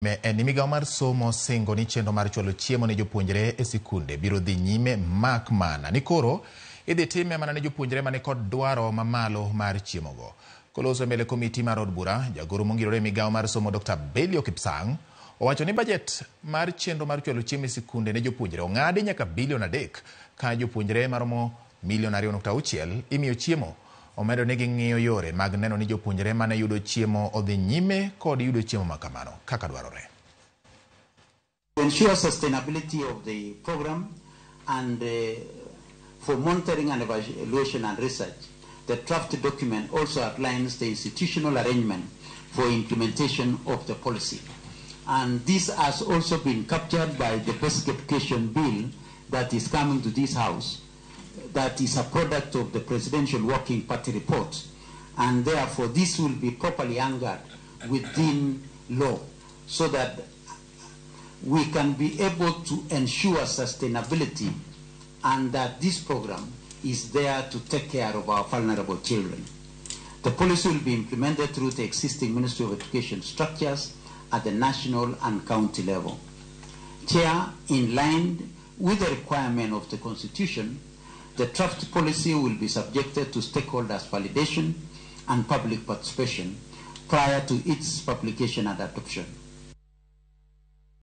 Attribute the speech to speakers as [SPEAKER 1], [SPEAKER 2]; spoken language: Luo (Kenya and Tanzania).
[SPEAKER 1] En ni migawo mar somo singo ni chenro mar chwalo chiemo ne jopuonjre e sikunde biro dhi nyime mak mana ni koro idhi time mana ne jopuonjre mani kod dwaro mamalo mar chiemogo. Koloso e mbele komiti mar od bura, jagoro mongirore e migawo mar somo Dr. Belio Kipsang owacho ni bajet mar chenro mar chwalo chiemo e sikunde ne jopuonjre ong'adi nyaka bilion 3 ka jopuonjre maromo milion 2.6 imiyo chiemo. Omedo ni ging'iyo yore mag neno ni jopuonjre mane yudo chiemo odhi nyime kod yudo chiemo makamano kaka dwarore.
[SPEAKER 2] To ensure sustainability of the program and for monitoring and evaluation and research, the draft document also outlines the institutional arrangement for implementation of the policy. And this has also been captured by the Basic Education Bill that is coming to this House, that is a product of the Presidential Working Party report. And therefore, this will be properly anchored within law so that we can be able to ensure sustainability and that this program is there to take care of our vulnerable children. The policy will be implemented through the existing Ministry of Education structures at the national and county level. Chair, in line with the requirement of the Constitution, the draft policy will be subjected to stakeholders' validation and public participation prior to its publication and adoption.